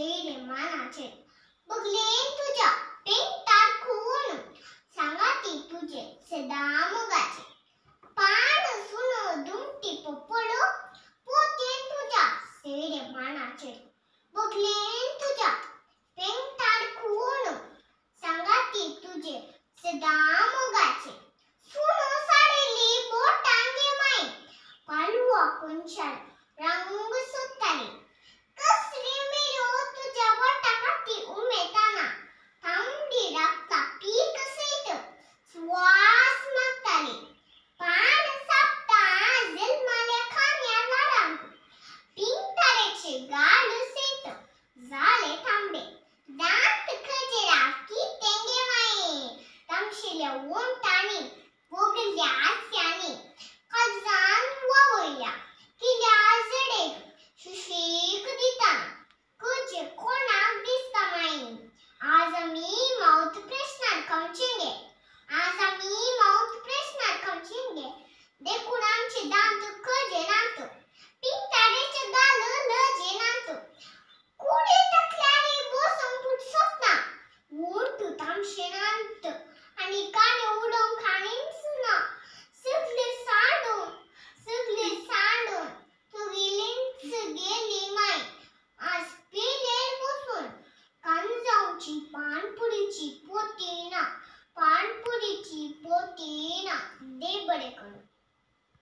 चेडे मानाचे बगलेन तुझ्या पेंटार खून सांगाती तुझे सदा मोगाचे पान सुनो दुमटी पोपलो पोतेन तुझ्या चेडे मानाचे बगलेन तुझ्या पेंटार खून सांगाती तुझे सदा मोगाचे सुनो साडेली बोटांगे माई पालवा कोणशाल रंग सुत्ताली कसली मेरो तुझ्या बोटाखाती उमेताना तांबडी रक्ता पीक सयत श्वास मागताली पान सापता जल्माल्या खान्या लाडांक पिंगतारेचे गाल सयत जाले तांबे दांत खजेरा कितेंगे माई तामशेल्या वोंटांनी वगल्या आस्यांनी काजान वावयल्या किल्या जडेक सुशेग दिताना कजे कोणाक दिसता माई. आज आमी माउथ फ्रेशनर खावचेंगे आज आमी माउथ फ्रेशनर खावचेंगे देखून आमचे दांत खजे नात पिंगतारेचे गाल लजे नात कुडी तकल्यारी बसूंक फुरसत ना वोंट तामशे नात आनी काणे उडोवंक काणीच ना सगळे सांडून सगळे सांडून तुगेलींच गेली माई. आज पेलेर बसून कांजावची पानपुरीची पोती ना पानपुरीची पोती ना. दे बरें करून.